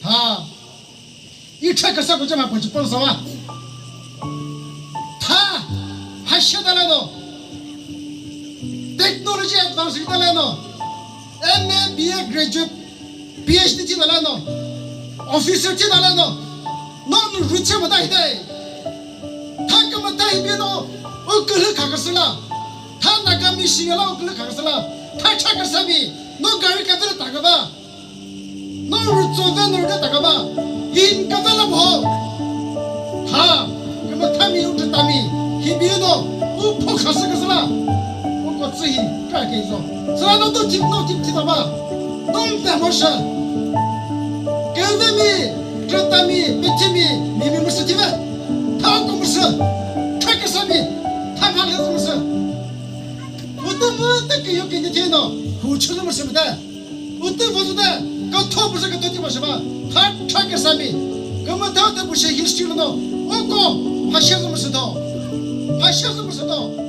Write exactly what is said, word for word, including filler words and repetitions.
A, i thaküsa ko jama ko chipon sawa. Tha, hashe dalano. Technology advance dalano. M A, B A graduate, P H D thi dalano. Officer thi dalano. No nu rüche mata hidai. Tha kümüta hibino, u külü khaküsüla. Tha Nagami shingala u külü khaküsüla. Tha thaküsami, no gari kadere takaba. No rütso ve no rüde takaba. Hin kadala bo. Tha, kümütami u tütami, hibino, u pho khasü küsüla. U ko tsü hi, ka ke zo. Sala no to tip, no tip titaba. Tom te mo sha. Kevemi, tütami, pethimi, mimi müsü thive. Tha ko müsü. Tha küsami. Tha ma le müsü. Utu mu te ke yo ke ni thino. Hu chulu müsü müte. Utu vuzu de. Ka tho müsü ka tho ti müsü ba. Tha, tha küsami. Kümüta te bu she history no. Oko. Hashe müsü do. Hashe müsü do.